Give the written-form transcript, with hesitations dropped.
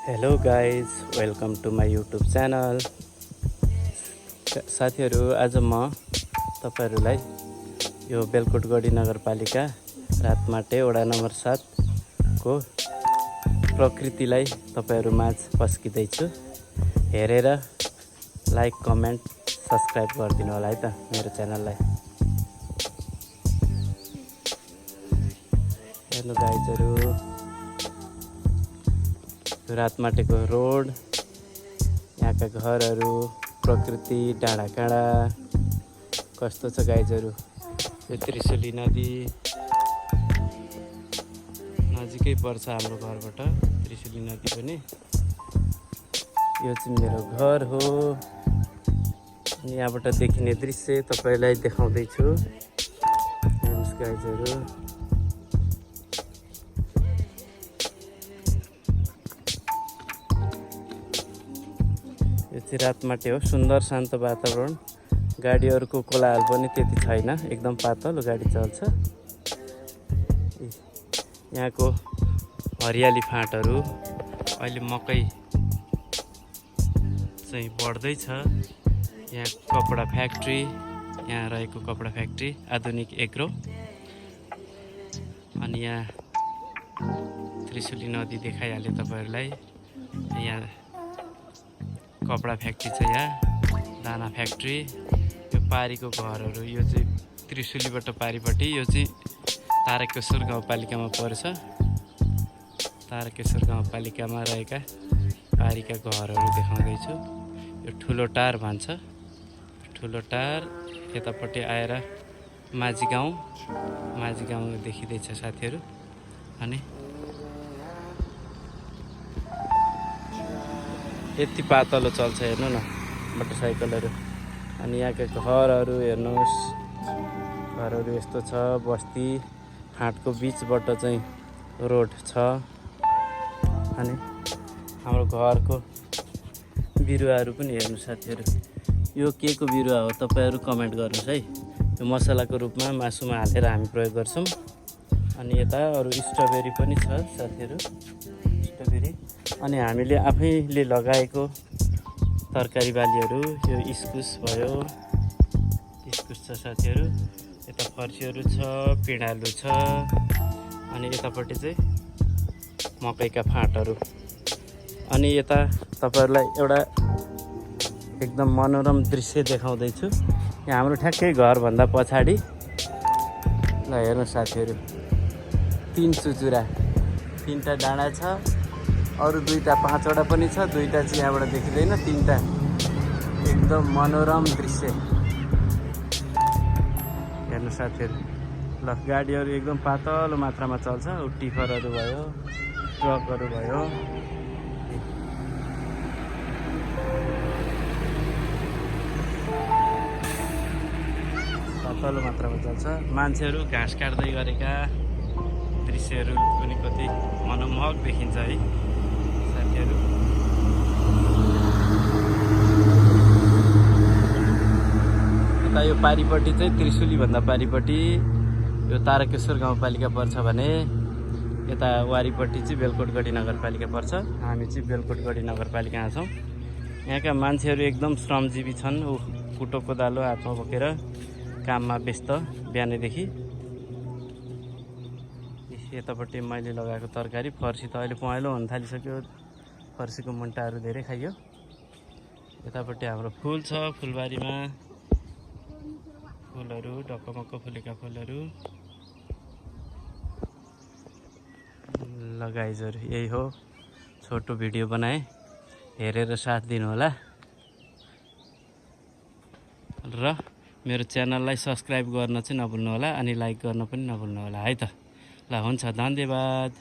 Hello guys, welcome to my YouTube channel. साथीहरू, आज म तपाईँहरूलाई यो बेलकोटगढी नगरपालिका रातमाटे वडा नम्बर 7 को प्रकृतिलाई तपाईँहरू माझ पस्किँदैछु। हेरेर लाइक, कमेन्ट, सब्सक्राइब गरिदिनु होला है त मेरो च्यानललाई। हेर्नु गाइजहरू, रातमाटेको रोड, यहाँका घरहरू, प्रकृति, डाँडाकाँडा कस्तो छ गाइजहरू। यो त्रिशुली नदी नजिकै पर्छ हाम्रो घरबाट, त्रिशुली नदी पनि। यो चाहिँ मेरो घर हो। यहाँबाट देखिने दृश्य तपाईँलाई देखाउँदैछु। हेर्नुहोस् गाइजहरू, यो चाहिँ रातमाटे हो। सुन्दर शान्त वातावरण, गाडीहरूको कोलाहल पनि त्यति छैन, एकदम पातलो गाडी चल्छ। यहाँको हरियाली फाँटहरू, अहिले मकै चाहिँ बढ्दैछ। यहाँ कपडा फ्याक्ट्री, यहाँ रहेको कपडा फ्याक्ट्री आधुनिक एग्रो। अनि यहाँ त्रिशुली नदी देखाइहाले तपाईँहरूलाई। यहाँ कपडा फ्याक्ट्री छ, यहाँ दाना फ्याक्ट्री। यो पारीको घरहरू, यो चाहिँ त्रिशुलीबाट पारीपट्टि, यो चाहिँ तारकेश्वर गाउँपालिकामा पर्छ। तारकेश्वर गाउँपालिकामा रहेका पारीका घरहरू देखाउँदैछु। यो ठुलो टार भन्छ, ठुलो टार। यतापट्टि आएर माझी गाउँ देखिँदैछ साथीहरू। अनि यति पातलो चल्छ, हेर्नु न मोटरसाइकलहरू। अनि यहाँका घरहरू हेर्नुहोस्, घरहरू यस्तो छ। बस्ती फाँटको बिचबाट चाहिँ रोड छ। अनि हाम्रो घरको बिरुवाहरू पनि हेर्नु साथीहरू। यो के को बिरुवा हो तपाईँहरू कमेन्ट गर्नुहोस् है। यो मसलाको रूपमा मासुमा हालेर हामी प्रयोग गर्छौँ। अनि यता अरू स्ट्रबेरी पनि छ साथीहरू, स्ट्रबेरी। अनि हामीले आफैले लगाएको तरकारी बालीहरू, यो इस्कुस भयो, इस्कुस छ साथीहरू। यता फर्सीहरू छ, पिँडालु छ। अनि यतापट्टि चाहिँ मकैका फाँटहरू। अनि यता तपाईँहरूलाई एउटा एकदम मनोरम दृश्य देखाउँदैछु। यहाँ हाम्रो ठ्याक्कै घरभन्दा पछाडि ल हेर्नु साथीहरू, 3 चुचुरा, 3टा डाँडा छ। अरू 2टा 5वटा पनि छ, 2टा चाहिँ यहाँबाट देखिँदैन, 3टा एकदम मनोरम दृश्य हेर्नु साथीहरू। ल गाडीहरू एकदम पातलो मात्रामा चल्छ। टिफरहरू भयो, ट्रकहरू भयो। पातलो मात्रामा चल्छ। मान्छेहरू घाँस काट्दै गरेका दृश्यहरू पनि कति मनमोहक देखिन्छ है साथीहरू। यता यो पारीपट्टि चाहिँ त्रिशुलीभन्दा पारीपट्टि यो तारकेश्वर गाउँपालिका पर्छ भने यता वारीपट्टि चाहिँ बेलकोटगढी नगरपालिका पर्छ। हामी चाहिँ बेलकोटगढी नगरपालिकामा छौँ। यहाँका मान्छेहरू एकदम श्रमजीवी छन्। कुटो कोदालो हातमा बोकेर काममा व्यस्त बिहानैदेखि। यतापट्टि मैले लगाएको तरकारी फर्सी त अहिले पहेँलो हुन थालिसक्यो, फर्सीको मुन्टाहरू धेरै खाइयो। यतापट्टि हाम्रो फुल छ, फुलबारीमा फुलहरू, ढकमक्क फुलेका फुलहरू। ल गाइजहरू, यही हो, छोटो भिडियो बनाएँ, हेरेर साथ दिनु होला। र मेरो च्यानललाई सब्सक्राइब गर्न चाहिँ नभुल्नु होला, अनि लाइक गर्न पनि नभुल्नु होला है त। ल हुन्छ, धन्यवाद।